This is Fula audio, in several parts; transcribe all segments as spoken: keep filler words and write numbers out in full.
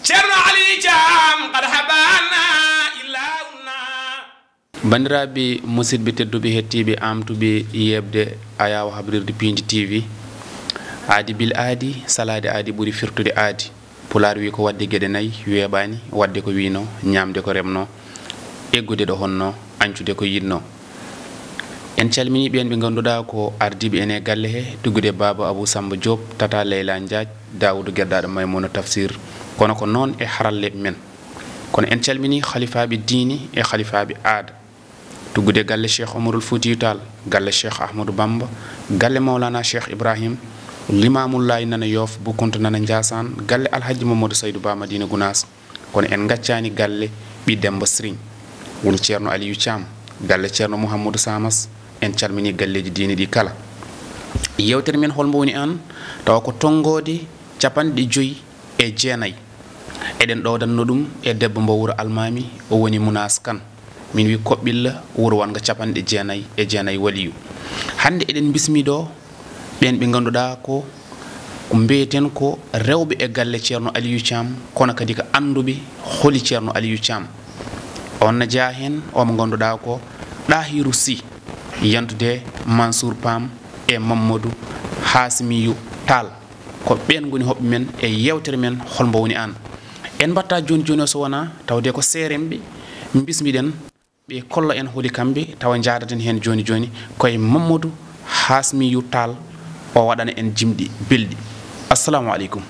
Ceerno Aliyu Caam, qad habaana illaa unna. Banndiraaɓe musidɓe tedduɓe, hettiiɓe, aamtuɓe yeeɓde Ayaawo Habrirde Piindi T V, aadi bil aadi, salaade aadi ɓuri firtude aadi. Pulaar wii ko waɗde geɗe nayi weeɓaani, waɗde ko wiynoo, ñaamde ko remnoo, eggude ɗo honnoo, añcude ko yiɗnoo. En calminii ɓeen ɓe ngannduɗaa ko ardiiɓe en e galle he, tuggude Baaba Abuu Sammba Joob, Tata Leyla Njaaj, Daawudu Geddaaɗo Maymuuna Tafsir. Kono ko noon e haralleeɓe men. Kono en calminii halifaaɓe diine e halifaaɓe aada. Tuggude galle Cheikh Omarul Fuutiyu Taal, galle Cheikh Ahmadou Bamba, galle Mawlana Cheikh Ibrahim, Limaamullaahi nana Yoof, Bukuntu nana Njaasaan, galle Alhajji Mamadou Saydou Ba Madina Gunaas. Kono en ngaccaani galle Ɓii Demmba Siriñ, woni Ceerno Aliyu Caam, galle Ceerno Mouhamadou Samas. En calminii galleeji diine ɗi kala. Yeewtere men Hol mbo woni aan, tawa ko tonngoode capanɗe joyi e jeenayi. Eɗen ɗowdanno ɗum e debbo mbo wuro Almaami, o woni Munaas Kan. Min wi Koɓɓilla, wuro wonngo capanɗe jeenayi e jeenayi waliyu. Hannde eɗen mbismii ɗo ɓeen ɓe ngannduɗaa ko, ko mbiyeten ko rewɓe e galle Ceerno Aliyu Caam, kono kadi ko annduɓe holi Ceerno Aliyu Caam. On na jeyaa heen o mo ngannduɗaa ko Ɗahiru Si, yantude Mansour Pam e Mamadou Hasimiyu Tall. Ko ɓeen ngoni hoɓɓe men e yeewtere men Hol mbo woni aan. En mbaɗta jooni jooni o, so wonaa tawde ko seeremɓe mbismiɗen, ɓe kolla en holi kamɓe, tawa njaadaten heen jooni jooni ko e Mamadou Hasmiyu Tall, o waɗana en jimɗi belɗi. Assalamu aleykum.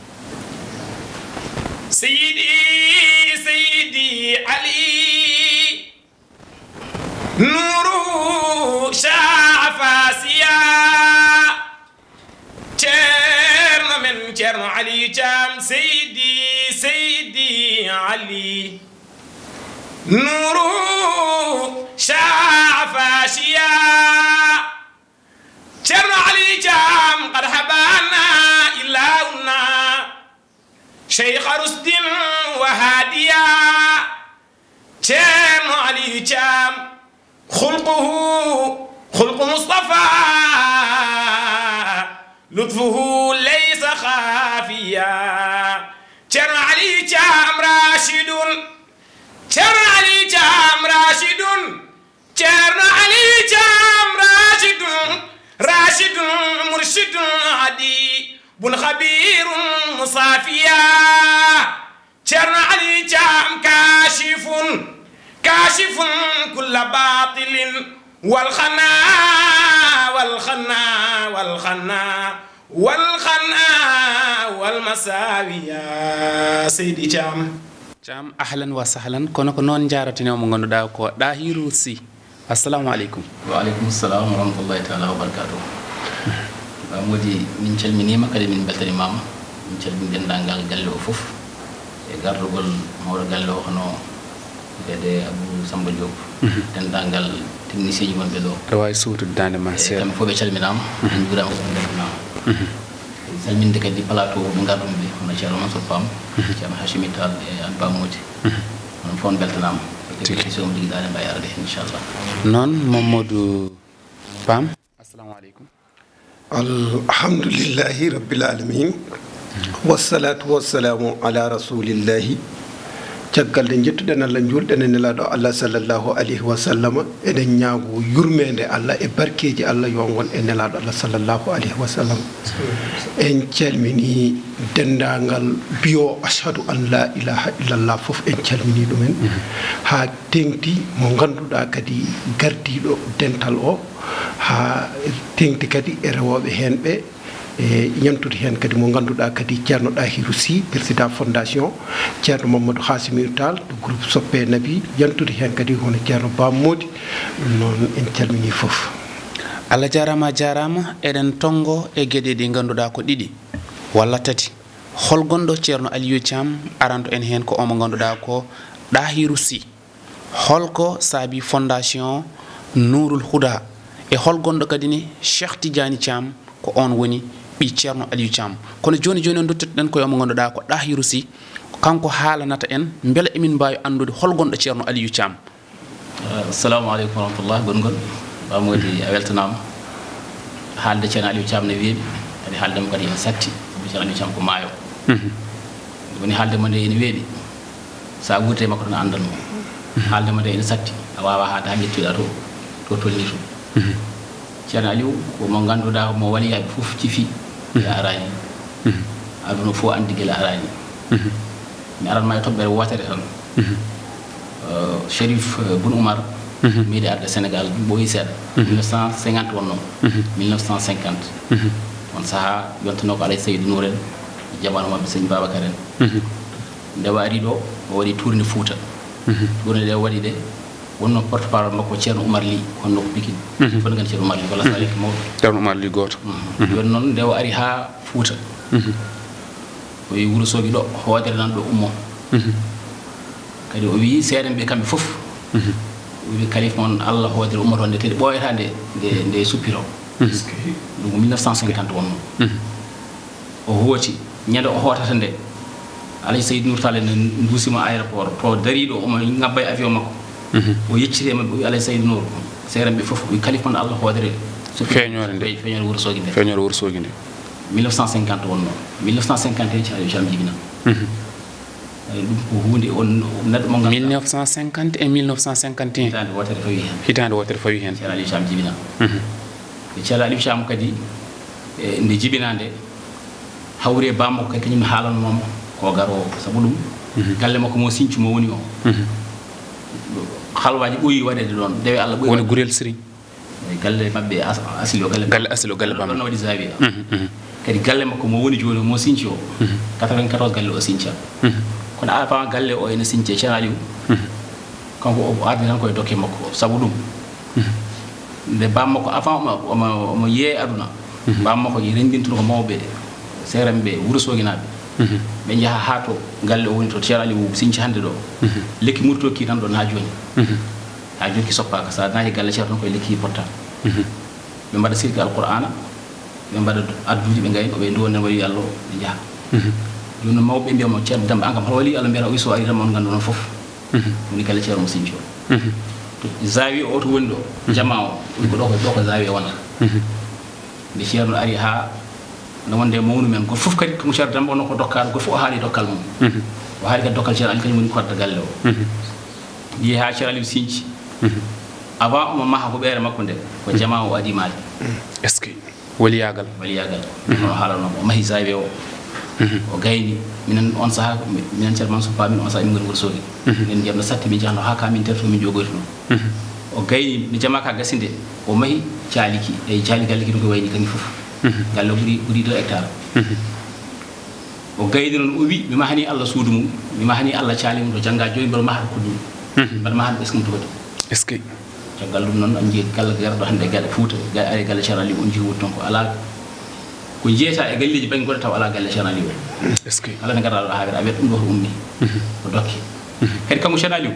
Seydi, Seydi Ali Nuuru Shafasiya. Ceerno men, Ceerno Aliyu Caam, Seydi, Seydi Ali Nuuru Shafasiya. Ceerno Aliyu Caam, qad habaana illaa unna. Sheykha rusdin wa haadiya. Ceerno Aliyu Caam, khulquhu khulqu Mustafa, lutfuhu laysa khafiya. Ceerno Aliyu Caam rashidun, Ceerno Aliyu Caam rashidun, Ceerno Aliyu Caam rashidun, rashidun murshidun adibun khabirun musafiya. Ceerno Aliyu Caam kashifun, kashifun kulla batilin wal khana, wal khana, wal khana, wal khana, wal masawiya. Seydi Caam. Caam, ahlan wa sahlan. Kono ko noon njaaraten e o mo ngannduɗaa ko Ɗahiru Si. Assalamu aleykum. Wa aleykum salam wa rahmatullahi taala wa barakatuh. Ba Moodi, min calminiima, kadi min mbeltanimaama. Min calmini denndaangal galle o fof, e gardugol mawɗo galle o, hono mbiyetee Abou Samba Diop. Mhm. Denndaangal technicien ji wonɓe ɗo. Aɗa waawi suutude daande ma seeɗa. Kamɓe fof ɓe calminaama, mhm, ɓe njuuraama, fof ɓe mbeltanaama. Mhm. Salminde kadi plateau o ɓe ngarɗumi ɓe, hono Ceerno Mansour Pam, mhm, Ceerno Hachimi Tall e an Ba Moodi. Mhm. Onon fof on mbeltanaama. Tigi. Émission mo jogiɗaa ne mbawi arde heen, inchallah. Noon, Mamadou Pam. Assalamu aleykum. Alhamdulillahi rabbil alamin. Wassalatu wassalamu ala rasulillahi. Caggal nde njettuɗen Allah, njuulɗen e Nelaaɗo Allah sallallahu alayhi wa sallam, eɗen ñaago yurmeende Allah e barkeeji Allah yo ngon e Nelaaɗo Allah sallallahu alayhi wa sallam. En calmini denndaangal mbiyo ashhadu an la ilaha illallah fof, en calmini ɗumen. Mhm. Haa teŋti mo ngannduɗaa kadi gardiiɗo dental o, haa teŋti kadi e rewooɓe heen ɓe, e yantude heen kadi mo ngannduɗaa kadi Ceerno Ɗahiru Si, président fondation, Ceerno Mamadou Hasimiyu Tall to groupe Soppe Nabi, yantude heen kadi hono Ceerno Ba Moodi. Ɗum noon en calminii fof. Allah jaaraama, a jaaraama. Eɗen tonngo e geɗe ɗe ngannduɗaa ko ɗiɗi walla tati. Hol gonɗo Ceerno Aliyu Caam aranto en heen ko o mo ngannduɗaa ko Ɗahiru Si? Holko saabi fondation Nourul Huda? E hol gonɗo kadi ne Cheikh Tidiane Thiam, ko on woni ɓii Ceerno Aliou Thiam? Kono jooni jooni o, duttoto-ɗen ko e omo ngannduɗaa ko Ɗahiru Sy, ko kanko haalanata en, mbele emin mbaawi anndude hol gonɗo Ceerno Aliou Thiam? Assalamu aleykum wa rahmatullah. Gonngol, Ba Moodi, a weltanaama. Haalde Ceerno Aliou Thiam ne weeɓi, kadi haalde mo kadi ene satti, sabu Ceerno Aliou Thiam ko maayo. Mhm. Woni haalde mo nde ene weeɓi. So a wuurte e makko tan a anndan mo. Haalde mo nde ene satti. A waawaa haalde haa ƴettuɗaa to, to tolni to. Ceerno Aliou ko mo ngannduɗaa mo waliyaaɓe fof cifi. Gila araani. Aduna fof anndi gila araani. Mi aran ma e toɓɓere wootere tan. Euh, Chérif, euh, Boun Oumar, meeɗi arde Sénégal, ɓooyi seeɗa. Mille neuf cent cinquante wonnoo. Mille neuf cent cinquante. On sahaa yontanoo ko Alhaji Seydou Nour en, jamaanu maɓɓe Sëñ Babacar en. Nde o ari ɗo, o waɗi tournée Fouta. Tournée ɗe o waɗi ɗe, wonnoo porte-parole makko Ceerno Oumar Ly, wonnoo ko Pikine. Fof ne nganndi Ceerno Oumar Ly, walla Salik mawɗo. Ceerno Oumar Ly gooto. Jooni noon, nde o ari haa Fouta, o wi Wuro Soogi ɗo, hoodere nan ɗo ummo. Kadi o wi seerenɓe kamɓe fof. O wi kalifa mon Allah hoodere ummoto nde, tede ɓooyata nde, nde, nde suppiro. Ɗum ko mille neuf cent cinquante wonnoo. O hooti, ñande o hootata nde, Alhaji Seydou Nour Tall en nduusima aéroport, to dariiɗo omo ngabba e avion makko. O yecciti e maɓɓe, o wi Alhaji Seydou Nour, seerenɓe fof, o wi kalifa mon Allah hoodere suppiro. Feeñoore nde. Fe-, feeñoore Wuro Soogi nde. Feeñoore Wuro Soogi nde. Mille neuf cent cinquante wonnoo. Mille neuf cent cinquante et un, Ceerno Aliou Thiam jibina. Eyi, ɗum ko huunde on neɗɗo mo ngannduɗaa. Mille neuf cent cinquante et mille neuf cent cinquante et un. Hitaande wootere fawi heen. Hitaande wootere fawi heen. Ceerno Aliou Thiam jibina. E Ceerno Aliou Thiam kadi, e, nde jibinaa nde, hawri e bammakko kadi, kañum ne haalannooma ko garoowo. Sabu ɗum, galle makko mo Sinthiou mo woni o. Halwaaji ɓooyi waɗeede ɗoon, dewe Allah ɓooyi. Woni waɗeede. Gurel Siri. E galle maɓɓe as-, asli o, galle. Galle asli o, galle bammakko. Ɗoon waɗi zaawiya. Kadi galle makko mo woni jooni o, mo Sinthiou o, quatre-vingt-quatorze galle o Sinthiou. Kono avant galle o ene Sinthiou, Ceerno Aliou, kanko o ardi tan koye dokke makko. Sabu ɗum, nde bammakko, avant omo, omo, omo yee aduna, bammakko renndintuno ko mawɓe seerenɓe Wuro Sooginaaɓe. Ɓe njaha haa to galle o woni to, Ceerno Aliou Sinthiou hannde ɗo. Lekki murto ki nan ɗoon haa jooni. Haa jooni ki soppaaka. So a naati galle Ceerno tan koye lekki potta. Ɓe mbaɗa sirki Alqur'aana, ɓe mbaɗa adduuji, ɓe ngayna, ɓe nduwonde wali Allah, ɓe njaha. Jooni noon mawɓe mbiya mo, "Ceerno Demba, aan kam hol wali Allah?" Mbiyata, "O wi so o ari tan, mo on nganndu noon fof." Woni galle Ceerno mo Sinthiou. To zaawiya o to woni ɗo, jamaa o, woni ko ɗo ko, ɗo ko zaawiya wonata. Nde Ceerno ari haa no wonde mawnu men, gooto fof kadi, ko mo Ceerno Demba wonno ko dokkaaɗo, gooto fof o haali dokkal mum. O haali kadi dokkal Ceerno Aliou, kañum woni kodda galle o. Yehi haa Ceerno Aliou Sinthiou. Avant omo maha huɓeere makko nde, ko jamaa o adi maade. Est-ce que waliyaagal? Waliyaagal. Hono haalanoo, o mahi zaawiya o. O gayni. Minen on sahaa, mi-, minen Ceerno Mansour Ba, min on sahaa min ngoni Wuro Soogi. Min njiyatno satti, min njahno haa ka min terto, min joogoytuno. O gayni, no jamaa ka gasi nde, o mahi caaliki. Eyi, caali galle ki ɗum ko wayni kañum fof. Galle o ɓuri, ɓuri deux hectares. O gayni noon, o wi, "Mi mahani Allah suudu mum, mi mahani Allah caali mum, to jannga jooni, mbeɗa maha ɗo koddu mum. Mbeɗa maha ɗo ɓesngu mum to koddu." Est-ce que? Caggal ɗum noon, on njii galle garɗo hannde, galle Fuuta, ga-, ari galle Ceerno Aliou, on njii woni toon ko alaa ko jeeyta e galleeji bannge goɗɗo taw alaa galle Ceerno Aliou o. Est-ce que? Kala nde ngarɗaa ɗo haa weeɓa, a wiyat ɗum ɗo ko ummi, ko dokke. Kadi kanko Ceerno Aliou,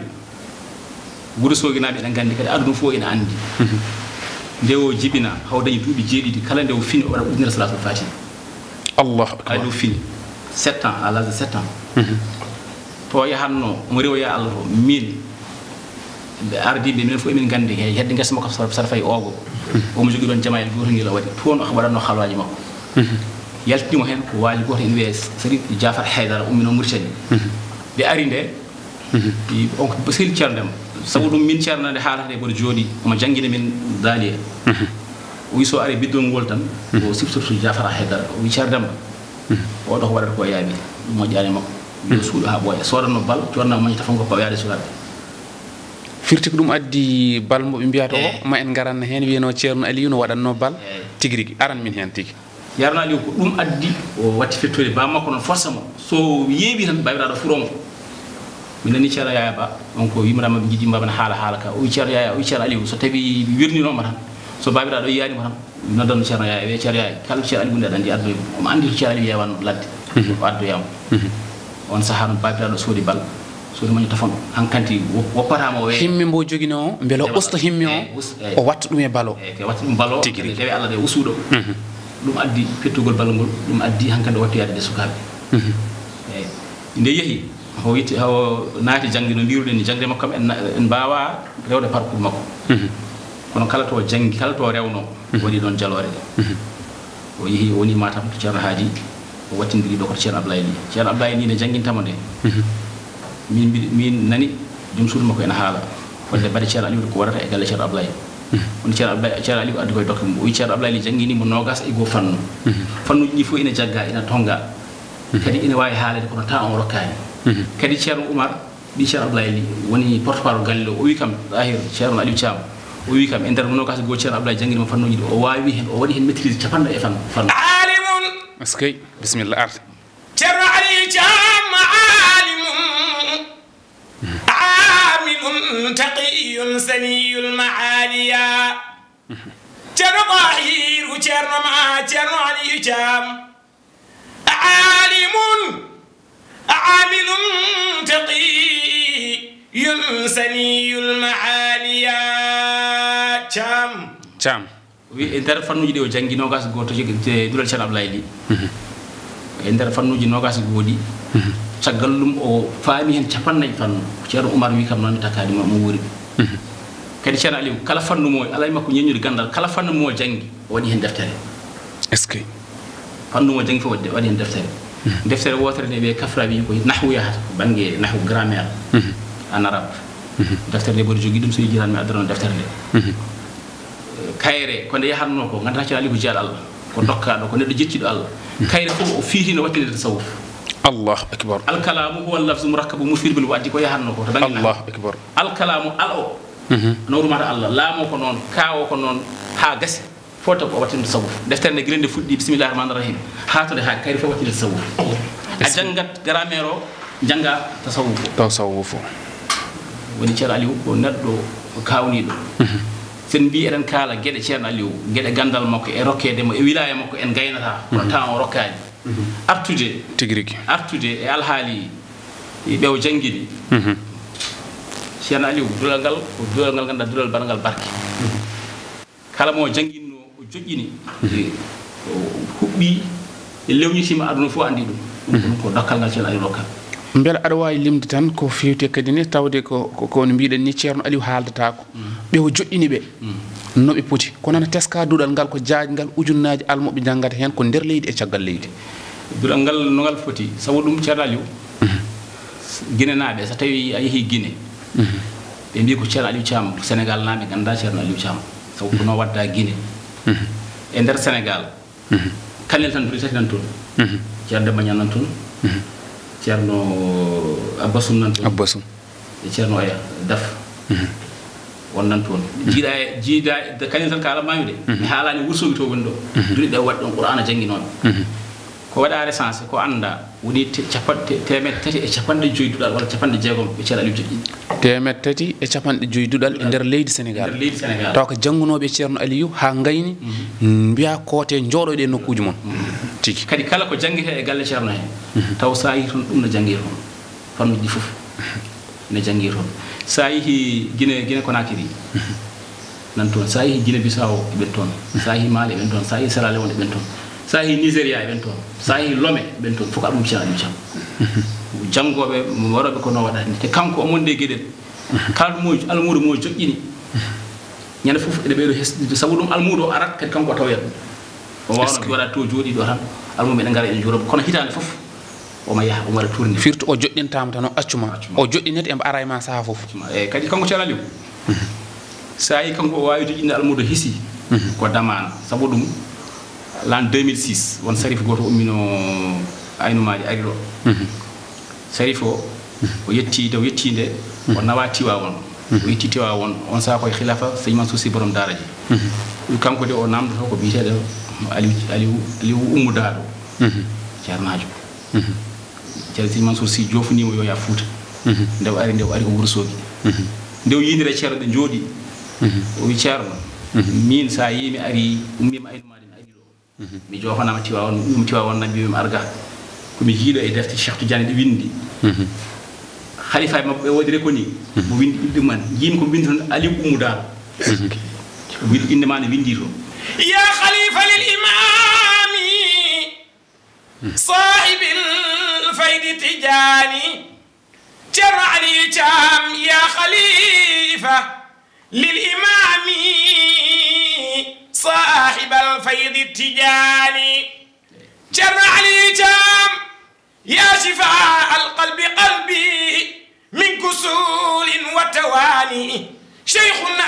Wuro Sooginaaɓe eɗen nganndi, kadi aduna fof ene anndi. Nde o jibina, haw dañi duuɓi jeeɗiɗi, kala nde o fini, o waɗa ujunere Salaatul Faatihi. Allahu akbar. Kala nde o fini, sept ans, à l'âge de sept ans. To o yahatno, omo rewoya Allah to, min, ɓe ardiiɓe, minen fof emin nganndi, he hedde ngesa makko, sara, sara fayi Oogo. Omo jogii ɗoon jamayel gootol ngel o waɗi. Toon o waɗatno halwaaji makko. Yaltini mo heen ko waali gooto ene wiyee Sariif Jaafar Haydara, umminoo Muritani. Ɓe ari nde, i, on ko sehil Ceerno Demba. Sabu ɗum, min Ceerno nde haalata nde, mboɗo jooɗii, omo janngina min Daaliya. O wi so ari biddol ngol tan, ko siftortu Jaafar Haydara. O wi, "Ceerno Demba, oɗo ko waɗata ko yaaɓi, ɗum moƴƴaani e makko. Yo suuɗo haa ɓooya." Soodanno bal, codna mañi tafon ko pawaade sukaaɓe. Firti ko ɗum addi bal mo ɓe mbiyata o, ma en ngaranno heen, wiyanoo Ceerno Aliou no waɗatnoo bal. Eey. Tigi rigi, aran min heen tigi. Ceerno Aliou ko ɗum addi o watti fettoyde bammakko noon, forcément. So yeeɓi tan, baabiraaɗo furo mo. Mi nani Ceerno Yaya Ba, on ko yumiraama ɓe njiɗi mbaɓa haala haala ka. O wi Ceerno Yaya, o wi Ceerno Aliou, so tawi wirninooma tan, so baabiraaɗo yiyaani mo tan, noddan Ceerno Yaya, wiya, "Ceerno Yaya, kala Ceerno Aliou woni aɗa anndi aduna e mum." Omo anndi to Ceerno Aliou yewano ladde. O addoya mo. On sahaa noon, baabiraaɗo soodi bal, soodi maño tafon. Hankanti wo-, woppataama o wee. Himme mbo joginoo o, mbele o usto himme o, eey, us-, eey, o watta ɗum e bal o. Eey, ko watta ɗum bal o, tigi rigi. Dewe Allah de usuɗo. Ɗum addi pettugol bal ngol, ɗum addi hankadi o watti yaade de sukaaɓe. Eey. Nde yehi, o itti, o naati jaŋde no mbiruɗen ni, jaŋde makko kam en na-, en mbaawaa rewde parcours makko. Kono kala to o janngi, kala to o rewnoo, o waɗi ɗoon jaloore. O yehi, o woni Matam to Ceerno Haadi, O wattindiri ɗo koto Ceerno Ablaye Ly. Ceerno Ablaye Ly ne janngintamo nde. Mhm. Min mbiɗ-, min nani joom suudu makko ene haala. Fodde mbaɗe Ceerno Aliou ko waɗata e galle Ceerno Ablaye. Mhm. Woni Ceerno Ablaye, Ceerno Aliou addi koye dokke mum. O wi Ceerno Ablaye Ly janngini mo noogas e goo fannu. Mhm. Fannuuji ɗi fof ina jagga, ina tonnga. Mhm. Kadi ina waawi haalede kono temps on rokkaani. Mhm. Kadi Ceerno Oumar, ɓii Ceerno Ablaye Ly, woni porte-parole galle o, o wi kam, Tahir, Ceerno Aliou Thiam, o wi kam, e nder noogas e goo Ceerno Ablaye janngini mo fannuuji ɗi, o waawi heen, o waɗi heen maîtrise capanɗe e fan-, fannu. عالم. Est-ce que? Bismillah, ar. Ceerno Aliou Thiam, عالم، عامل، تقي، سني المعالي. Ceerno Tahir, Ceerno ma, Ceerno Aliou Thiam. عالم، عامل، تقي، سني المعالي. Thiam. Thiam. Wi, e nder fannuuji ɗi o janngi noogas e gooto, je-, je-, duɗal Ceerno Ablaye Ly. Mhm. E nder fannuuji noogas e goo ɗi, mhm, caggal ɗum o faami heen capanɗe nayi fannu. Ceerno Oumar wi kam noon mi takkaani mo, mo wuuri. Mhm. Kadi Ceerno Aliou, kala fannu mo, alaa e makko ñeññude ganndal, kala fannu mo janngi, o waɗi heen deftere. Est-ce que? Fannu mo janngi fof waɗi, waɗi heen deftere. Mhm. Deftere wootere nde ɓe kafra wi ko nahwu yahata, bannge nahwu, grammaire, mhm, en arabe. Mhm. Deftere nde mboɗo jogii ɗum, so yejjitaani mi addanoo deftere nde. Mhm. Kayre, ko nde yahatnoo ko, nganndu-ɗaa Ceerno Aliou ko jiyaaɗo Allah, ko dokkaaɗo, ko neɗɗo jeɗtiiɗo Allah. Mhm. Kayre fof o fiiri no wattinde tasawuf. Allahu akbar. Al-kalaamu huwa al-lafzu murakkabu mufid bil wa'di, ko yahatnoo ko to bannge nahwu. Allahu akbar. Al-kalaamu, al o, mhm, no rumata Allah, laam o ko noon, kaa o ko noon, haa gasi. Fof taw ko wattinde tasawuf. Deftere nde gila nde fuɗɗi, bismillahi rahmani rahim, haa to nde haaɗi, kayre fof wattinde tasawuf. A janngat grammaire o, jannga tasawuf o. Tasawuf o. Woni Ceerno Aliou ko neɗɗo kaawniiɗo. Mhm. So en mbii eɗen kaala geɗe Ceerno Aliou, geɗe ganndal makko e rokkeede mo e wilaaya makko, en ngaynataa. Kono, mhm, temps o rokkaani. Mhm. Artude. Tigi rigi. Artude e alhaali ɓe o janngi ɗi. Mhm. Ceerno Aliou, duɗal ngal ko duɗal ngal nganndu-ɗaa, duɗal baɗngal barke. Mhm. Kala mo jannginno, o joƴƴini, mhm, o huɓɓi, e lewnitiima, aduna fof anndi ɗum. Ɗum, mhm, ko dokkal ngal Ceerno Aliou rokka. Mbela aɗa waawi limde tan ko feewti kadi ne, tawde ko, ko, ko no mbiɗen ni, Ceerno Aliou haaldataako. Mhm. Ɓe o joƴƴini ɓe, mhm, no ɓe poti. Kono ana teskaa duɗal ngal ko jaajngal, ujunnaaji almuɓe njanngata heen ko nder leydi e caggal leydi. Duɗal ngal no ngal foti, sabu ɗum Ceerno Aliou, mhm, Ginenaaɓe, so tawii a yehii Gine, mhm, ɓe mbii ko Ceerno Aliou Thiam, Senegaalnaaɓe nganndaa Ceerno Aliou Thiam, sabu ko no wadda Gine. Mhm. E nder Senegaal, mhm, Kanel tan, duɗe tati nan toon. Mhm. Ceerno Demba Ñaan nan toon, mhm, Ceerno Abbasum nan toon. Abbasum. E Ceerno Oya Daf. Mhm. Won nan toon. Mhm. Jiidaa e, jiidaa e, Kanel tan kaalammaami de. Mhm. Mi haalaani Wursogi to woni ɗo. Mhm. Duɗe ɗe o waɗi ɗoon Qur'aana jannginooɓe. Mhm. Ko waɗaa recensé, ko anndaa, woni te-, capan-, te-, teemedde tati e capanɗe joyi duɗal walla capanɗe jeegom ɓe Ceerno Aliou joƴƴini. Teemedde tati e capanɗe joyi duɗal e nder leydi Senegaal. Nder leydi Senegaal. Taw ko janngunooɓe Ceerno Aliou haa ngayni, mhm, mbiyaa koote njooɗoɗe e nokkuuji mon. Mhm. Tigi. Kadi kala ko janngitee e galle Ceerno hee, mhm, taw so a yii toon ɗum no janngee toon. Fannuuji ɗi fof ne janngee toon. So a yehii Gine, Gine Konakiri, mhm, nan toon. So a yehii Gine Bisawo, eɓen toon. So a yehii Mali, eɓen toon. So a yehii Sierra Leone, eɓen toon. So a yehii Nigeria, eɓen toon. So a yehii Lome, eɓen toon. Fof ko almuɓe Ceerno Aliou Thiam. Mhm. Janngooɓe, warooɓe ko no waɗata ni. Te kanko, omo wondi e geɗel. Mhm. Kala mo, almuudo mo joƴƴini. Mhm. Ñande fof eɗe ɓeydo hesɗitde, sabu ɗum almuudo o arat kadi kanko o tawoyat ɗum. O waawno, est-ce que, jooɗa to, jooɗi ɗo tan, almuɓe ene ngara ene njuura mo. Kono hitaande fof omo yaha, omo waɗa tournée. Firti o joɗɗintaama tan, o accu ma. Accu ma. O joɗɗinete, mbo ara e ma sahaa fof. Accu ma. Eeyi, kadi kanko Ceerno Aliou, mhm, so a yii kanko o waawi joƴƴinde almuudo hisi, mhm, ko damaana. Sabu ɗum, l'an deux mille six, won sarif gooto ummino Aynu Maadi ari ɗo. Mhm. Sarif o, mhm, o yetti, nde o yetti nde, o, mhm, nawa Tiwaawoon. Mhm. O yetti Tiwaawoon, on sahaa ko e khilaafa Seydi Mansour Sy borom daara ji. Mhm. Ɗum kanko de o naamndoto ko biyeteeɗo Aliou, Aliou, Aliou Oumou Daado. Mhm. Ceernaajo. Mhm. Ceerno Seydi Mansour Sy joofnii mo yo yah Fuuta. Mhm. Nde o ari, nde o ari ko Wuro Soogi. Mhm. Nde o yiindira Ceerno ɓe njooɗi. Mhm. O wi Ceerno, mhm, miin so a yii mi ari, ummiima Aynu Maadi mi ari ɗo. Mhm. Mi joofanaama Tiwaawoon, mi ummiima Tiwaawoon, nan mbiimi mi arga. Ko mi jiiɗo e defte Cheikh Tidiane ɗe winndi. Mhm. Khalifa maɓɓe ɓe woodi rekoni, mhm, mo winndi ɓiɓɓe man. Njiimi ko winndi toon Aliou Oumou Daado. Mhm. Winndi innde ma ne winndi toon. يا خليفة للإمام، mhm، صاحب الفيض التجاني. Ceerno Aliou Thiam, يا خليفة للإمام صاحب الفيض التجاني. Ceerno Aliyu Caam, yaa shifaa al qalbi qalbi min kusuulin wa tawaani. Shaykhuna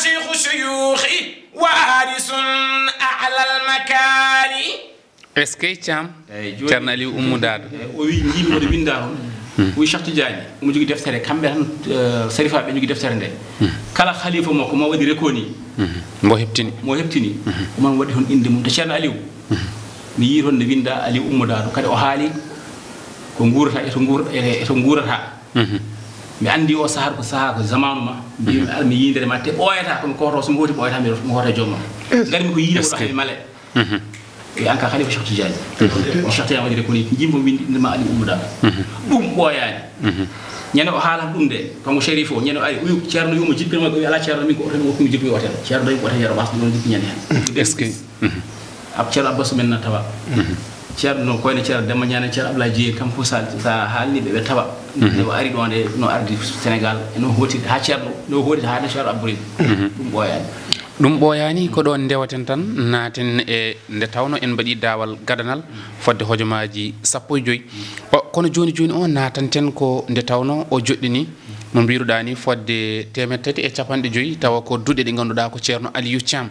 shaykhu shuyuukhi waarisun a'lal makaani. Est-ce que Caam? Eyi, jooni Ceerno Aliyu Ummu Daado. Eyi, o wi, njiimi woni winnda toon. Hmm. O wi Cheikh Tidiane, omo jogii deftere, kamɓe tan, eh, sarifaaɓe jogii deftere nde. Hmm. Kala khalifa mo ko mo waɗi rekoni. Hmm. Mbo heɓtini. Mo heɓtini. Hmm. Omo waɗi toon innde mum. To Ceerno Aliyu, hmm, mi yii toon nde winnda Aliyu Ummu Daado. Kadi o haali ko nguurata, e to nguur-, e, e to nguurata. Hmm. Mi anndi o sahaa ko sahaa ko zamaanu ma. Mbiimi, hmm, ar mi yiindere ma, te ɓooyata, ko mi koto, so mi hooti ɓooyata, mi, mi hoota joomam. Est-ce que? Ngari mi ko yiide ko ɗo hami male. Mhm. E an ka Khalifa Cheikh Tidiane. Mhm. Ko Cheikh Tidiane waɗi ko ni, jimbo windi inde ma Ali Ummu Daado. Mhm. Ɗum ɓooyaani. Mhm. Ñande o haalata ɗum de, kanko Sherif o, ñande o ari, o wi Ceerno yo mo jippin ma, o wi alaa Ceerno, min ko otel, o wi jippin otel. Ceerno dañi ko otel, yero ɓas ɗum jippi ñande hen. Est-ce que? Mhm. Ab Ceerno Abbas men na tawa. Mhm. Ceerno koyne Ceerno Demba Ñaane, Ceerno Ablaye Jeeri, kam fof sa, sa haalni ɓe, ɓe tawa. Mhm. Nde o ari ɗo nde, no ardi Sénégal, no hooti ha Ceerno, no hooti ha Ceerno Abbouyri. Mhm. Ɗum ɓooyaani. Ɗum ɓooyaani, ko ɗoon ndewaten tan, naaten e nde tawnoo en mbaɗii daawal gadanal fodde hojomaaji sappo e joy. O, kono jooni jooni o, naatanten ko nde tawnoo o joɗɗini, no mbiruɗaa ni, fodde teemedde tati e capanɗe joy, tawa ko duɗe ɗe ngannduɗaa ko Ceerno Aliyu Caam.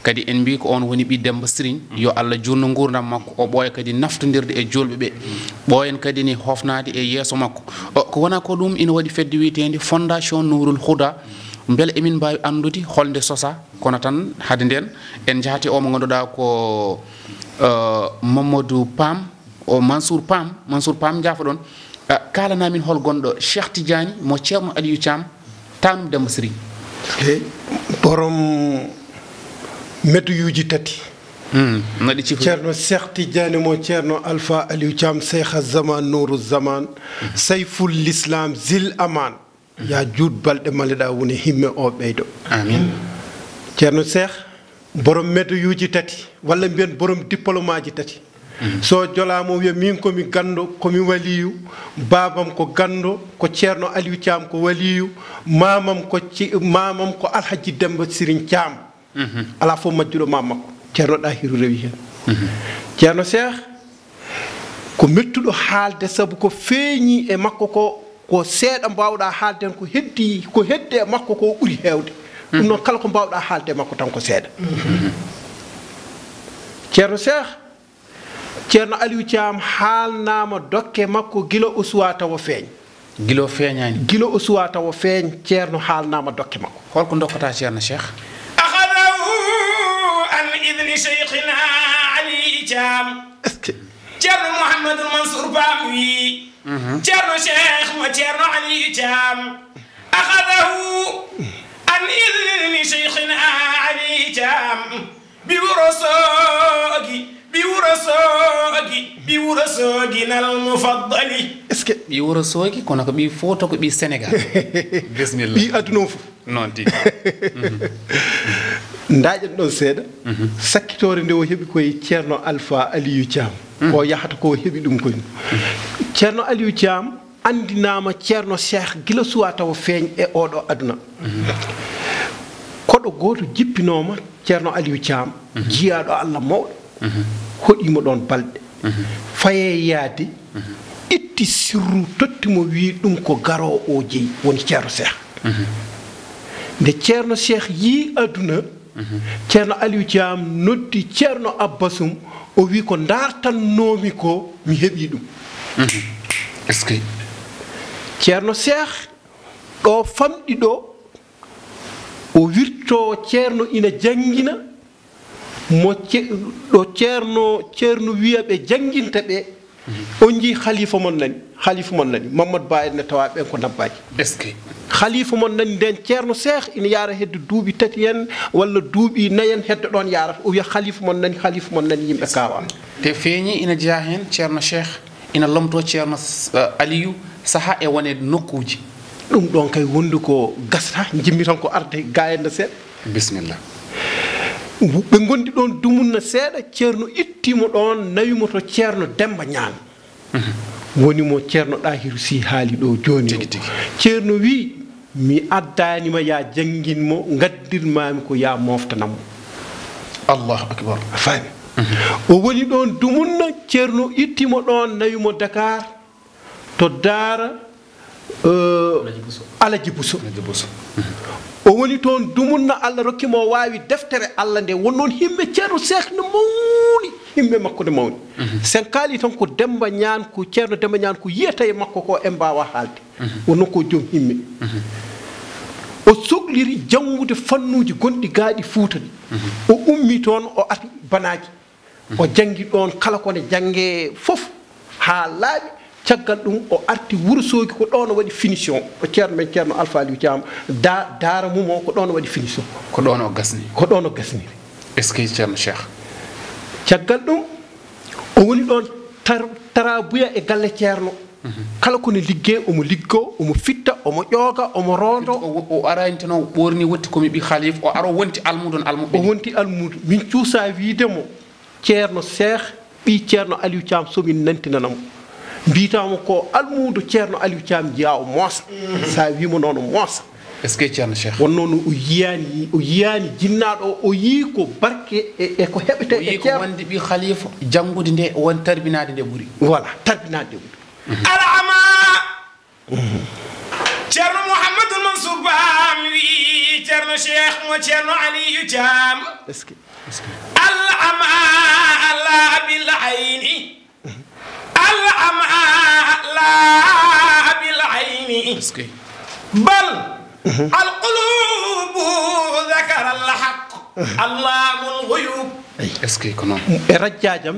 Kadi en mbii ko oon woni ɓii Demmba Siriñ, yo Allah juutnu nguurndam makko, o ɓooya kadi naftondirde e juulɓe ɓe, ɓooyen kadi ni hofnaade e yeeso makko. O, ko wonaa ko ɗum, ina waɗi fedde wiyeteende Fondation Nourul Huda. Mbele emin mbaawi anndude hol nde sosaa? Kono tan, hade ndeen, en njahat e o mo ngannduɗaa ko, eh, Mamadou Pam, o Mansour Pam, Mansour Pam, njaafoɗon. Eh, kaalanaa min hol gonɗo Cheikh Tidiane mo Ceerno Aliyu Caam, taanum Demmba Siriñ. Eyi, borom meduyuuji tati. Hmm, no ɗi cifori? Ceerno Cheikh Tidiane mo Ceerno Alpha Aliyu Caam, Cheikh Zaman Nouru Zaman, Sayful Islam Zil Aman. Yaa juut balɗe maleɗaa woni himme o ɓeydo. Amin. Ceerno Cheikh, borom meduyuuji tati, walla mbiyen borom diplômeaji tati. Mhm. So jolaama o wiya min ko mi ganndo, ko mi waliyu, baabam ko ganndo, ko Ceerno Aliyu Caam ko waliyu, maamam ko ci-, maamam ko Alhaji Demmba Siriñ Caam. Mhm. Alaa fof majjuɗo maam makko, Ceerno Ɗahiru rewi heen. Mhm. Ceerno Cheikh, ko mettuɗo haalde, sabu ko feeñi e makko ko, ko seeɗa mbaawɗaa haalde heen, ko heddi, ko heddi e makko ko ɓuri heewde. Ɗum noon, kala ko mbaawɗaa haalde e makko tan ko seeɗa. Ceerno Cheikh, Ceerno Aliou Thiam haalnaama dokke makko gila o suwaa tawa feeñ. Gila o feeñaani. Gila o suwaa tawa feeñ, Ceerno haalnaama dokke makko. Holko dokkataa Ceerno Cheikh? أخذه عن إذن شيخنا علي Thiam. Est-ce que Ceerno Mouhamadou Mansour Ba mi wi. Mhm. Ceerno Cheikh mo Ceerno Aliou Thiam. أخذه عن إذن شيخنا علي Thiam. Ɓi Wuro Soogi, ɓi Wuro Soogi, ɓi Wuro Soogi nal mufaddali. Est-ce que Ɓi Wuro Soogi, kono ko ɓi Fouta, ko ɓi Sénégal. Bismillah. Ɓi aduna o fof. Noon tigi. Ndaƴen ɗon seeɗa. Mhm. Sakkitoore nde o heɓi koye Ceerno Alpha Aliou Thiam. Mhm. Ko yahata ko o heɓi ɗum koye. Ceerno Aliou Thiam anndinaama Ceerno Cheikh gila suwaa tawa feeñ e oɗo aduna. Mhm. Koɗo gooto jippinooma Ceerno Aliou Thiam, mhm, jiyaaɗo Allah mawɗo, mhm, hoɗiimo ɗoon balɗe. Mhm. Fayee yaade, mhm, itti sirru, totti mo, wii ɗum ko garoowo o jeyi, woni Ceerno Cheikh. Mhm. Nde Ceerno Cheikh yii aduna, mhm, Ceerno Aliou Thiam noddi Ceerno Abbasum, o wii ko ndaartannoomi ko, mi heɓii ɗum. Mhm. Est-ce que Ceerno Cheikh, ɗo famɗi ɗo, o wirtoo Ceerno ina janngina, mo ce-, ɗo Ceerno, Ceerno wiya ɓe jannginta ɓe, mhm, on njii Khalifa mon nani, Khalifa mon nani, Mamadou Ba en ne tawa ɓen ko nabbaaji. Est-ce que Khalifa mon nani nden Ceerno Cheikh ina yaara hedde duuɓi tati en walla duuɓi nayi en hedde ɗoon yaarata. O wiya Khalifa mon nani, Khalifa mon nani yimɓe kaawa. Te feeñi ina jeyaa heen Ceerno Cheikh. Ina lomtoo Ceerno, eh, Aliyu sahaa e wone nokkuuji. Ɗum ɗoon kay wondu ko gasata, njimmi tan ko arde gaa en no seeɗa. Bisimilla. Ɓe ngondi ɗoon dumunna seeɗa, Ceerno itti mo ɗoon, nawi mo to Ceerno Demmba Ñaan. Mhm. Woni mo Ceerno Ɗaahiru Sih haali ɗo jooni o. Tigi, tigi. Ceerno wii, mi addaani ma yaa janngin mo, ngaddirmaami ko yaa mooftanam mo. Allahu akbar. A faami? O woni ɗoon dumunna, Ceerno itti mo ɗoon, nawi mo Dakar, to Daara, eh, Alaji Buso. Alaji Buso. Alaji Buso. O woni toon dumunna, Allah rokki mo o waawi deftere Allah nde. Won noon himɓe Ceerno Seex no mawni, himɓe makko no mawni. Sen kaali tan ko Demba Ñaan, ko Ceerno Demba Ñaan, ko yiyata e makko ko en mbaawa haalde. Won noon ko joom himɓe. O sokliri janngude fannuuji gonɗi gaaɗi Fuuta ɗi. O ummi toon, o arti Banaaji. O janngi ɗoon kala ko ne janngee fof haa laaɓi. Caggal ɗum, o arti Wuro Soogi, ko ɗoon o waɗi finition. O ceerno men, Ceerno Alfa Aliou Thiam, da-, daara mum o, ko ɗoon o waɗi finition. Ko ɗoon o gasni. Ko ɗoon o gasniri. Est-ce que Ceerno Cheikh? Caggal ɗum, o woni ɗoon tar-, tarabuya e galle Ceerno. Kala ko ne liggee, omo liggoo, omo fitta, omo ƴooga, omo roondo. O, o araani tan o ɓoorni, wotti ko mi ɓi Khalifa, o aro wonti almuudo, almuudo. O wonti almuudo. Min cuusa wiide mo, Ceerno Seex, ɓii Ceerno Aliou Thiam, so min nantinana mo. Mbiytaa mo ko almuudo Ceerno Aliou Thiam, njiyaa o moosa. So a wii mo noon, o moosa. Est-ce que Ceerno Cheikh? Won noon o yiyaani, o yiyaani jinnaaɗo o, o yii ko barke e, e ko heɓetee e Ceerno. O yii ko wonde ɓii Khalifa, janngude nde, won tarbinaade nde ɓuri. Voilà, tarbinaade nde ɓuri. Alama. Ceerno Mouhamadou Mansour Ba mi wi Ceerno Cheikh mo Ceerno Aliou Thiam. Est-ce que, est-ce que? Al ama la bil ayni. Al ama la bil ayni. Est-ce que? Bal al qulubu dhakara al haqq. Allamul ghuyub. Est-ce que ko noon? E rajjaajam,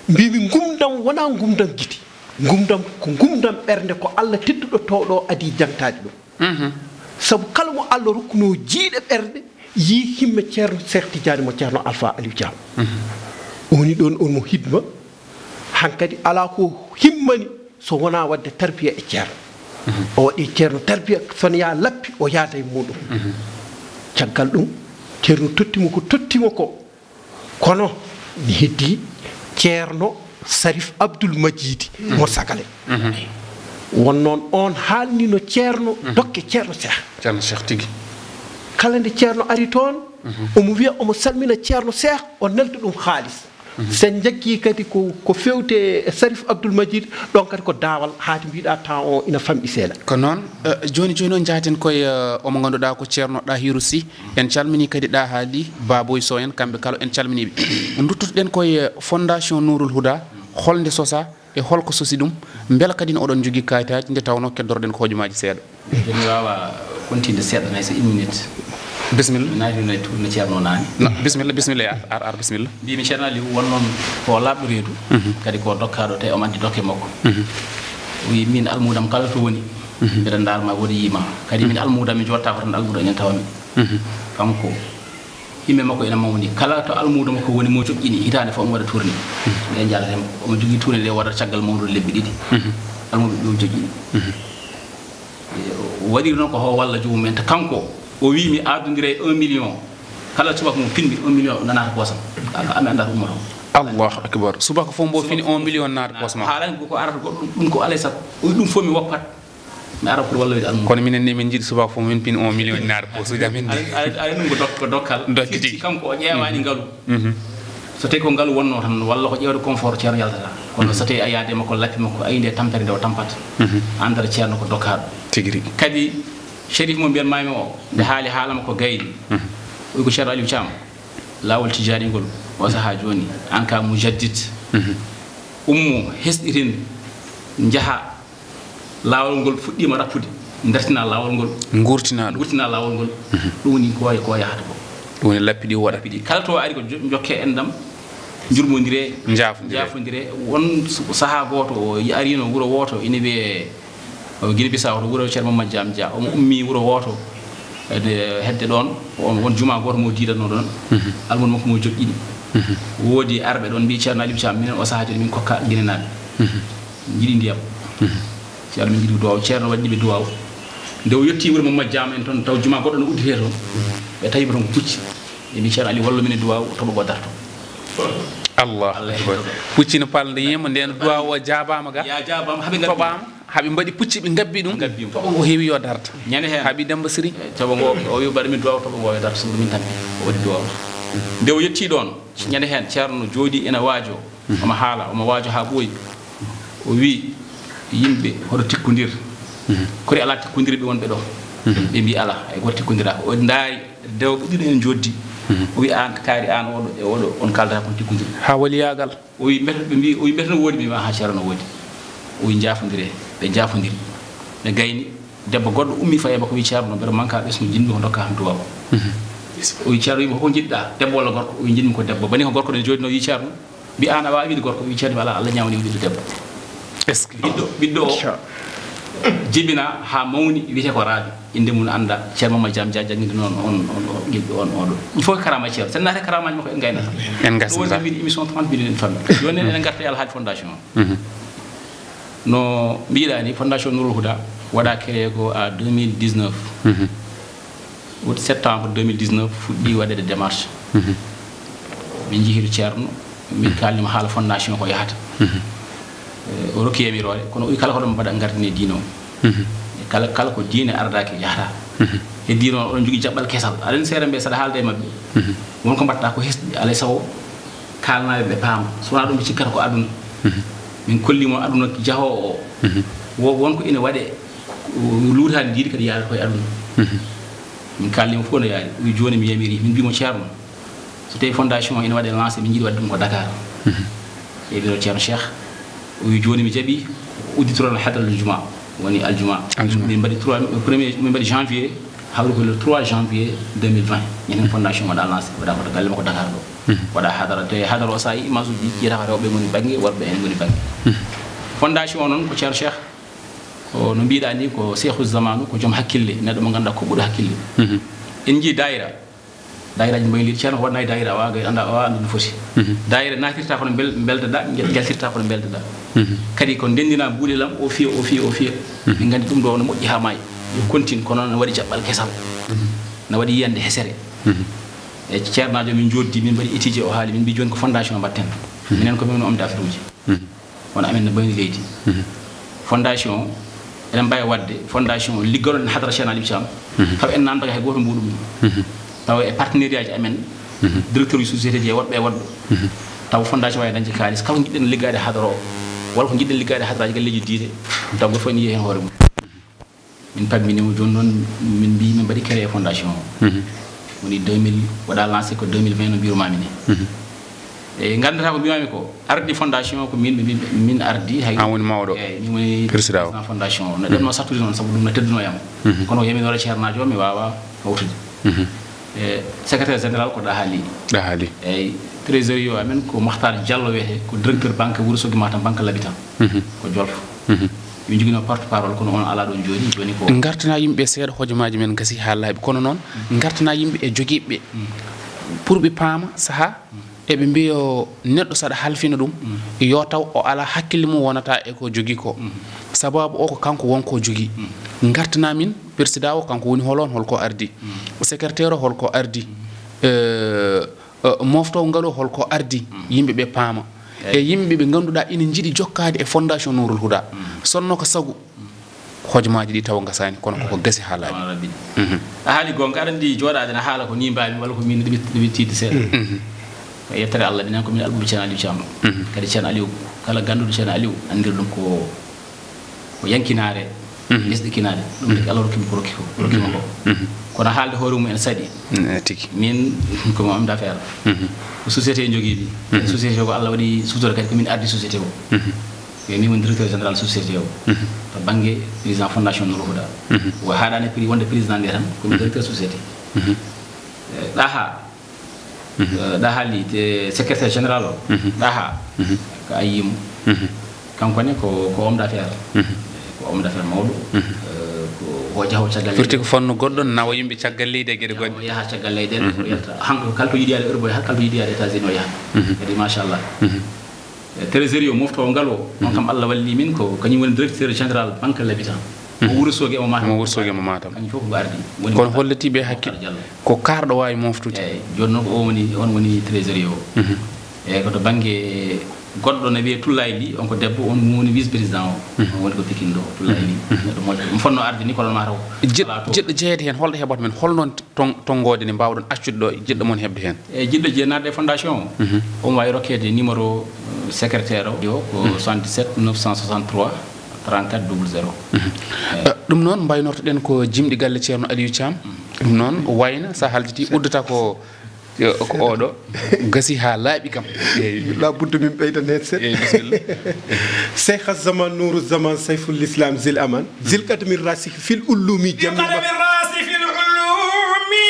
mbimi ngumdam wonaa ngumdam gite. Ngumdam ko ngumdam ɓernde, ko Allah tedduɗo toowɗo adii jangtaade ɗum. Sabu kala mo Allah rokkunoo jiyɗe ɓernde, yii himme Ceerno Seex Tijaani mo Ceerno Alfa Aliou Thiam. O woni ɗoon, on mo hidma. Hankadi alaa ko himmani so wonaa waɗde tarbiya e Ceerno. O waɗi Ceerno tarbiya, so ne yaa lappi, o yaada e muɗum. Caggal ɗum, Ceerno totti mo ko totti mo ko. Kono mi heddii Ceerno Sarif Abdul Majiidi mo Sagale. Won noon oon haalnino Ceerno dokke Ceerno Seex. Ceerno Seex tigi. Kala nde Ceerno ari toon, omo wiya omo salmina Ceerno Seex, o nelda ɗum haalis. Sen njaggii kadi ko, ko feewte e Sarif Abdul Majiid, ɗoon kadi ko daawal, haati mbiɗa temps o ina famɗi seeɗa. Ko noon, eh, jooni jooni o njaaten koye, eh, omo ngannduɗaa ko Ceerno Ɗahiru Sy. En calminii kadi Ɗaha Ly, Baboy Sow en, kamɓe kala en calminii ɓe. Nduttoto-ɗen koye Fondation Nourul Huda, holnde sosaa e holko sosi ɗum? Mbela kadi oɗon njogii kayitaaji nde tawnoo keddoro-ɗen ko hojomaaji seeɗa? Jooni mi waawaa kontinde seeɗa, nay so une minute. Bisimilla. Mi naatino e tourné Ceerno naane. No, bisimilla, bisimilla, ar, ar, ar, bisimilla. Mbimi Ceerno Aliou won noon ko laaɓɗo reedu, kadi ko dokkaaɗo, tawi omo addi dokke makko. O wi min almuudam kala to woni, mbeɗa ndaar ma, woodi yiima. Kadi min almuudam mi jooɗta ko tan almuudo enen tawami. Kanko, yimɓe makko ina mawni. Kala to almuudo makko woni mo joƴƴini, hitaande fof omo waɗa tourné. Nde jaalata e makko. Omo jogii tourné ɗe waɗata caggal mawnude lebbi ɗiɗi. Almuudo ɓe o joƴƴini. O waɗiri noon ko ho walla joomum en. To kanko, o wi mi ardondire un million. Kala subaka mo pinmi un million nanata poosam. A, a, mi anndaa to ummoto. Allahu akbar. Subaka fof mbo fini un million naata poos ma. Haalani ko, ko arata goɗɗo ɗum, ɗum ko alay sago. O wi ɗum fof mi woppat. Mi ara pour walloyde almuudo. Kono minen ni min njiɗi subaka fof min pin un million naata poos uji amen. Aɗa, aɗa, aɗa ɗum ko dok-, ko dokkal. Dokkiti. Si, si kanko o ƴeewaani ngalu. So tawi ko ngalu wonnoo tan, walla ko ƴeewde confort Ceerno yaltata. Kono so tawi a yaade makko, lappi makko, a yii nde tampere nde o tampata. Anndata Ceerno ko dokkaaɗo. Tigi rigi. Kadi Cherif mo mbiyan maami o, nde haali haala makko gayni. Wi ko Ceerno Aliou Thiam, laawol tijaani ngol, o sahaa jooni, aan ka mujaddid. Ummo, hesɗitin, njaha, laawol ngol fuɗɗiima rappude, dartina laawol ngol. Nguurtina ɗum. Nguurtina laawol ngol. Ɗum woni ko, ko yahata ko. Ɗum woni lappi ɗi waɗa. Lappi ɗi. Kala to ari ko jo-, jokke enɗam, njurmondiree, njaafondire. Njaafondire. Won s-, sahaa gooto, o ariino wuro wooto, ina wiyee, o Guinée Bissau, to wuro Ceerno Mamad Jaam Dia. Omo ummi wuro wooto, e de-, hedde ɗoon, on, won jumaa gooto mo diidatnoo ɗoon. Almuudo makko mo joƴƴini. Woodi arɓe ɗoon mbii Ceerno Aliou Thiam, minen o sahaa jooni min kokka Ginenaaɓe. Njiɗi ndiyam. Ceerno, min njiɗi duwaaw. Ceerno waɗi ɓe duwaaw. Nde o yettii wuro Mamad Jaam en toon, taw jumaa goɗɗo no udditee toon. Ɓe tawi mo toon ko pucci. Ɓe mbii Ceerno Aliou, wallu min e duwaaw, toɓo ngo darto. Allahu akbar. Pucci no palda yiima, ndeen duwaaw o jaabaama ga. Ya jaabaama, haɓe ngarti. Toɓaama, haɓe mbaɗi pucci, ɓe ngabbi ɗum. Ngabbi ɗum. Toɓo ngo heewi yo darta. Ñande heen. Haɓi Demba Siri. Toɓo ngo, o wi mbaɗa min duwaaw, toɓo ngo yo darto, sabu min tampi. O waɗi duwaaw. Nde o yettii ɗoon, ñande heen, Ceerno jooɗii ina waajoo, omo haala, omo waajoo haa ɓooyi. O wii yimɓe, hoto tikkondir. Kori alaa tikkondirɓe wonɓe ɗo. Ɓe mbii alaa, hay gooto tikkondiraaka. O ndaari, dewɓe ɗiɗo ene njooɗdi. O wii aan, kaari aan oɗo e oɗo, on kaaldata kon tikkondirɓe. Haa waliyaagal. O wii mbete, ɓe mbii, o wii mbete no woodi, ɓe mbii haa Ceerno no woodi. O wii njaafondiree, ɓe njaafondiri. Ɓe gayni, debbo goɗɗo ummii fayi e makko wii Ceerno, mbeɗa manka ɓesngu, njiɗmi ko ndokkaa kam duwaaw. O wii Ceerno, wii mo, "Ko njiɗɗaa, debbo walla gorko?" O wii, "Njiɗmi ko debbo." Bani ko gorko ɗen jooɗi no wii Ceerno, mbii, "Aan a waawaa wiide gorko?" O wii, "Ceerno, alaa, Allah ñaawni wiide debbo." Est-ce que ɓiɗɗo, ɓiɗɗo o jibina haa mawni, wiyetee ko Raaɓi. Innde mum anndaa, Ceerno Mamma Jaam Dia jannginde noon on, on, on, on, on, oɗo. Il faut que karaama Ceerno. Sen naatee karaamaaji makko en ngaynata. En ngasnata. Ɗum woni wiide émission trente minutes en famille. Jooni en, en ngarta e Alhaali Fondation. No mbiɗaa ni, Fondation Nourul Huda waɗa créé ko à deux mille dix-neuf. Août, septembre deux mille dix-neuf, fuɗɗii waɗeede démarche. Min njehii to Ceerno, min kaalnii mo haala fondation ko yahata. Eh, o rokki yamiroore, kono o wii kala ko ɗon mbaɗa, ngartine diine o. E kala, kala ko diine ardaaki, yahata. Heddii noon, oɗon njogii jaɓɓal kesal. Aɗa anndi seeɗa ɓe, saɗa haalda e maɓɓe, won ko mbaɗta ko hesɗi, alaa e sago kaalnaaɓe ɓe paama. So wonaa ɗum, ɓe cikkata ko aduna. Min kolli mo aduna jahoowo o. Wo-, won ko ina waɗe, luutaani ndiidi kadi yaarata ko e aduna. Min kaalni mo fof no yaari. O wii, "Jooni mi yamiri." Min mbii mo, "Ceerno, so tawi fondation o ina waɗe lancé, min njiɗi waɗde ɗum ko Dakar." E biro Ceerno Cheikh. O wii, "Jooni mi jaɓi, udditoron hadratul juma, woni aljuma." Aljuma. Min mbaɗi trois, premier, min mbaɗi janvier, hawri ko le trois janvier deux mille vingt. Ñanden fondation waɗa lancé, waɗa ko to galle makko Dakar ɗo. Waɗa hadara, te hadara o, so a yii image uji ɗi, ƴeewata ko rewɓe ngoni bannge, worɓe en ngoni bannge. Fondation o noon ko Ceerno Cheikh, ko no mbiɗa ni, ko Cheikhu Zamanu, ko joom hakkille, neɗɗo mo ngannduɗaa ko ɓuri hakkille. En njii daayira, daayiraaji mbayliiɗi, Ceerno waɗna e daayira, a waawaa gay-, annda, a waawaa anndude no foti. Daayira naatirta kono mbel-, mbeltoɗaa, njaltirta kono mbeltoɗaa. Kadi ko ndenndina buuɗe lam, o fiya, o fiya, o fiya. Min nganndi ɗum ɗo no moƴƴi haa maayi. Yo continue, kono no waɗi jaɓɓal kesal. No waɗi yiyannde hesere. E ceernaajo min njooɗdi, min mbaɗi étudier, o haali, min mbi jooni ko fondation mbaɗten. Minen ko min homme d'affaires uji. Kono amen no mbayni leydi. Fondation, eɗen mbaawi waɗde fondation liggoron en hadara Ceerno Aliou Thiam. Taw en naamndaka hay gooto mbuuɗu mum. Taw e partenariat ji amen, directeur uji société ji e woɗɓe e woɗɓe. Taw fondation waawi dañde kaalis, kala ko njiɗɗen liggaade hadara o, walla ko njiɗɗen liggaade hadaraaji galleeji diine, taw gooto fof ene yiya heen hoore mum. Min pammini mo, jooni noon min mbii min mbaɗi créé fondation o. Woni deux mille, waɗa lancé ko deux mille vingt no mbirumaami ni. E nganndata ko mbimaami ko, ardi fondation o ko min, min, min ardi hay. An woni mawɗo. Eeyi, min woni président o. Président fondation o. No ɗemno sattude noon, sabu ɗum no teddunoo yam. Kono ko yaminoore ceernaajo o, mi waawaa hawtude. E secrétaire général ko Ɗaha Ly. Ɗaha Ly. Eeyi, trésorier o amen ko Makhtar Diallo wiyetee, ko directeur banque Wourossogui Matam, banque l'habitant. Ko Jolfo. Min njoginoo porte parole, kono on alaa ɗoon jooni. Jooni ko ngartana yimɓe seeɗa, hojomaaji men ngasi haa laaɓi. Kono noon, ngartana yimɓe e jogiiɓe ɓe. Pour ɓe paama sahaa, eɓe mbiya neɗɗo saɗa halfina ɗum, yo taw o alaa hakkille mum wonata e ko jogii ko. Sababu o ko kanko won ko jogii. Ngartana min, président o kanko woni holoon, hol ko ardi. Secrétaire o hol ko ardi. Eh, eh, moftoowo ngalu hol ko ardi, yimɓe ɓe paama. E yimɓe ɓe ngannduɗaa ina njiɗi jokkaade e Fondation Nourul Huda. Sonno ko sago, hojomaaji ɗi tawa ngasaani, kono koko gasi haa laaɓi. Tawana rabbi. A haali goonga, aɗa anndi jooɗaade na haala ko nii mbaami, walla ko min ɗuɓi-, ɗuɓittiide seeɗa. Ko yettere Allah, minen ko min alɓuɓe Ceerno Aliou Thiam. Kadi Ceerno Aliou, kala gannduɗo Ceerno Aliou, anndir ɗum ko, ko yankinaare, lesɗikinaare. Ɗum tagi Allah rokki mo ko rokki ko, rokki mo ko. Kono haalde hoore mum en saɗi. Mm, eh, tigi. Min ko mi homme d'affaires. Ko société njogii mi. Société o ko Allah waɗi sutura, kadi ko min ardi société o. Ko min woni directeur général société o. To bannge président Fondation Nourul Huda. O haɗaani pri-, wonde président nde tan, ko min directeur société. Eh, Ɗaha. Eh, Ɗaha Ly, te secrétaire général o. Ɗaha. Ko a yii mo. Kanko ne ko, ko homme d'affaires. Ko homme d'affaires mawɗo. Eh, ko o jaho caggal leydi. Firti ko fannu goɗɗo, nawa yimɓe caggal leydi e geɗe goɗɗe. O yaha caggal leydi, o yalta. Hanko ko kala to yiɗi yaade Europe o yaha, kala to yiɗi yaade États-Unis o yaha. Kadi machallah. Eh, trésorier o, moftoowo ngalu o, on kam Allah walli min, ko kañum woni directeur général banque l'habitant. Mo Wourossogui e mo Matam. Mo Wourossogui e mo Matam. Kañum fof ko ardi. Woni kono holliti ɓe hakkil-, Diallo. Ko kaarɗo waawi moftude. Eeyi, jooni noon ko o woni, on woni trésorier o. Eeyi, ko to bannge Goɗɗo ne wiyee Tullaay Li, on ko debbo, on woni vice président o. On woni ko Pikin ɗo, Tullaay Li. Neɗɗo moƴƴo. Mo fotno arde ni, kono mataw. Jiɗ-, alaa to. Jiɗɗo jeyeede heen, holɗo heɓata men? Holno ton-, tonngoode nde mbaawɗon accude ɗo, jiɗɗo mon heɓde heen? E jiɗɗo jeyeede e fondation o. Omo waawi rokkeede numéro, euh, secrétaire o, ko soixante-dix-sept neuf cent soixante-trois trente-quatre double zéro. Eh, ɗum noon, mbaynortoɗen ko jimɗi galle Ceerno Aliou Thiam. Ɗum noon, wayna, so a halditii, uddata ko Yo, ko oɗo gasi haa laaɓi kam. Eeyi. La budda min ɓeydan heen seeɗa. Eeyi, bisimilla. Seykh Zaman, Nouru Zaman, Sayful Islam, Zil Aman, Zil Qadami Rasih fil Ulumi, Jamil. Qadami Rasih fil Ulumi,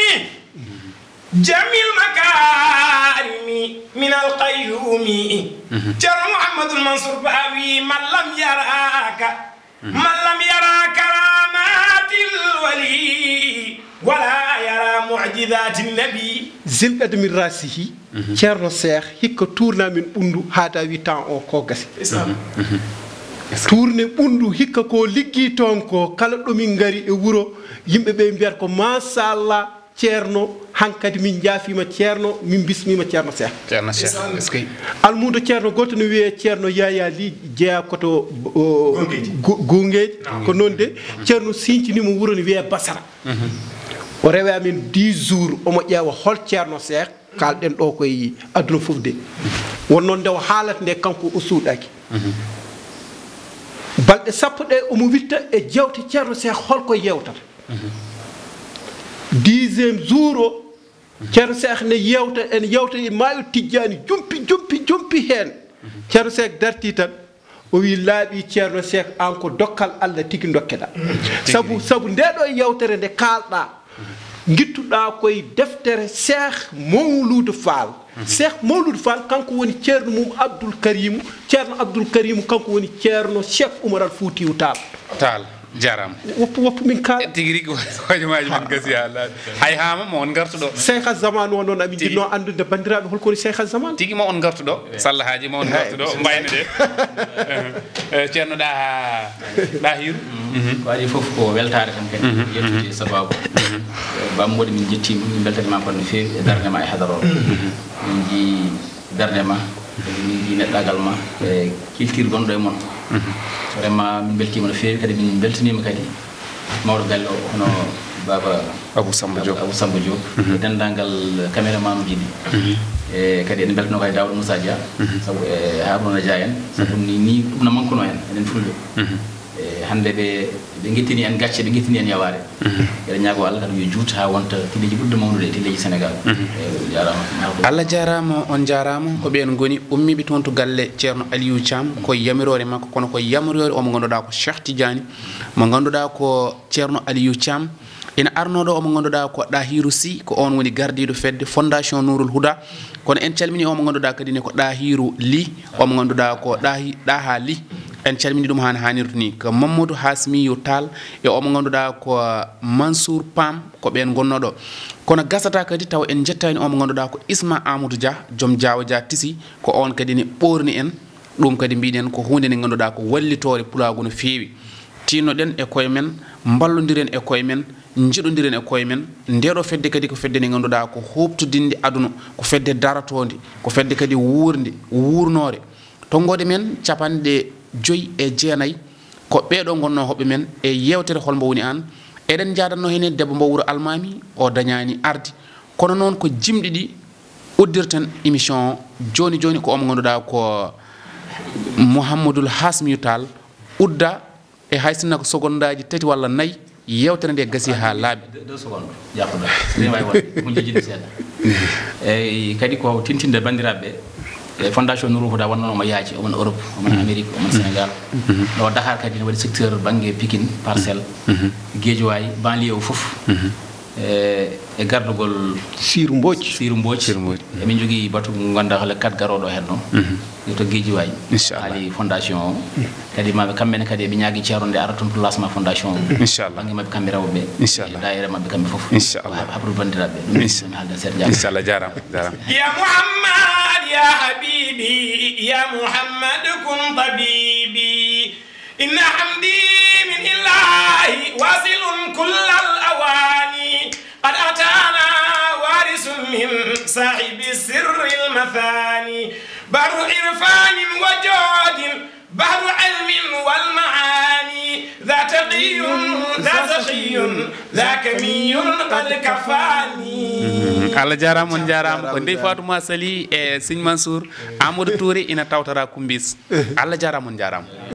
Jamil Makarimi, min al Qayyumi. Ceerno Muhammadul Mansur Baawi, man lam yaraka. من لم يرى كرامات الولي ولا يرى معجزات النبي. Zil Qadami Rasihi, Ceerno Seex, hikka tuurnaa min ɓunndu haa tawi temps o ko gasi. Tuurne ɓunndu hikka ko liggi toon ko, kala ɗo min ngari e wuro, yimɓe ɓe mbiyata ko, "Machallah, Ceerno, hankadi min njaafiima Ceerno, min mbismiima Ceerno Seex." Ceerno Seex, eskey. Almuudo Ceerno gooto no wiyee Ceerno Yaya Li, jeyaa ko to, o, Gungeeji. Gu-, Gungeeji. Ko noon de, Ceerno sincini mo wuro no wiyee Basara. O rewi amin dix jours, omo ƴeewa hol Ceerno Seex, kaalɗen ɗo koye aduna fof de. Won noon nde o haalata nde, kanko o suuɗaaki. Balɗe sappo ɗe omo witta e jeewte Ceerno Seex, hol ko yeewtata. Dixième jour o, Ceerno Seex ne yeewta, en yeewta e maayo Tijjaani, jumpi, jumpi, jumpi heen. Ceerno Seex dartii tan, o wii, "Laaɓi Ceerno Seex, aan ko dokkal Allah tigi ndokkeɗaa." Sabu, sabu ndee ɗo yeewtere nde kaalɗaa, ngittuɗaa koye deftere Seex Mawluudu Faal. Seex Mawluudu Faal, kanko woni ceerno mum Abdul Karimu. Ceerno Abdul Karimu, kanko woni ceerno Seex Umar al Fuutiyu Taal. Taal, jaaraama. Woppu, woppu min kaal. Tigi rigi, hojomaaji men gasi haa laaɓi. Hay haama mo on ngartuɗo. Seex Zaman o noon, amin jinnoo anndude banndiraaɓe, holko woni Seex Zaman? Tigi mo on ngartuɗo, sallahaaji mo on ngartuɗo, mbayno de. Eh, Ceerno Ɗaha, Ɗahiru. Ko adii fof ko weltaare tan kadi, yettude sababu. Eh, Bamboɗo, min njettiima, min mbeltaniima kono no feewi e darnde ma e hadara o. Min njii darnde ma, min njii neɗɗaagal ma, e kiltiir gonɗo e mon. Vraiment, min mbeltiima no feewi, kadi min mbeltaniima kadi mawɗo galle o, hono Baaba Abou Samba Diop. Abou Samba Diop. E denndaangal caméraman uji ɗi. E kadi eɗen mbeltanoo kadi Daouda Moussa Dia, sabu e Harouna Dia en, sabu ni, ni ɗum na mankuno en, enen Fulɓe. E hannde ɓe, ɓe ngettini en gacce, ɓe ngettini en yawaare. Eɗen ñaagoo Allah kadi yo juut haa wonta tilleeji ɓurɗe mawnude e tilleeji Senegaal. E jaaraama. Allah jaaraama, on jaaraama. Ko ɓeen ngoni ummiiɓe toon to galle Ceerno Aliou Thiam, ko yamiroore makko, kono ko yamiroore o mo ngannduɗaa ko Cheikh Tidiane, mo ngannduɗaa ko Ceerno Aliou Thiam. Ina arnoo ɗo o mo ngannduɗaa ko Ɗahiru Sy, ko oon woni gardiiɗo fedde Fondation Nourul Huda. Kono en calminii o mo ngannduɗaa kadi ne ko Ɗahiru Ly, o mo ngannduɗaa ko Ɗahi-, Ɗaha Ly. En calminii ɗum haa no haanirta ni. Ko Mamadou Hasmiyu Tall e o mo ngannduɗaa ko Mansour Pam, ko ɓeen ngonnoo ɗo. Kono gasataa kadi tawa en njettaani o mo ngannduɗaa ko Isma Amadou Dia, joom Diawa Dia Tisi, ko oon kadi ne ɓoorni en. Ɗum kadi mbiɗen ko huunde nde ngannduɗaa ko wallitoore pulaagu no feewi. Tiinnoɗen e koye men, mballondiren e koye men, njiɗondiren e koye men. Ndeeɗo fedde kadi ko fedde nde ngannduɗaa ko huuɓtodinde aduna, ko fedde darotoonde, ko fedde kadi wuurnde, wuurnoore. Tonngoode men capanɗe joy e jeenayi, ko ɓeeɗo ngonnoo hoɓɓe men e yeewtere Hol Mbo Woni Aan. Eɗen njaadanno heen e debbo mbo wuro Almaami, o dañaani arde. Kono noon ko jimɗi ɗi uddirten émission o. Jooni jooni ko omo ngannduɗaa ko Mouhamadoul Hasmiou Tall udda e hay sinno ko sogondaaji tati walla nayi, yeewtere nde gasi haa laaɓi. Deux, deux secondes, jaafoɗa. Ene waawi wonde, ko jejjitde seeɗa. Eyi, kadi ko tintinde banndiraaɓe ɓe, e Fondation Nourou Houda wonnoo omo yaaji, omon Europe, omon Amérique, omon Sénégal. Ɗo Dakar kadi ne waɗi secteur bannge Pikine, Parcelles, Guédiawaye, banlieue o fof. E, e gardugol Siru Mbooc. Siru Mbooc. Siru Mbooc. Emin njogii batu mo ngannduɗaa ko le quatre garooɗo heen ɗo. Yo to Guédiawaye. Inchallah. Haali fondation o. Kadi maɓe kamɓe ne kadi eɓe ñaagi ceerno nde ara toon pour lancement fondation o. Inchallah. Bannge maɓɓe kamɓe rewɓe. Inchallah. E daayira maɓɓe kamɓe fof. Inchallah. Ko habru banndiraaɓe. Inchallah. Haalden seeɗa, jaaraama. Inchallah, jaaraama, jaaraama. يا محمد يا حبيبي، يا محمد كن طبيبي. إن حمدي من الله واصل كل الأواني، قد أتانا وارث من صاحب السر المثاني، بحر عرفان وجود، بحر علم والمعاني، ذا تقي، ذا سخي، ذا كمي قد كفاني. Allah jarama, on jarama. Ko ndey Fatouma Sali e Signe Mansour. Amadou Touré ina tawtara Kumbis. Allah jarama, on jarama.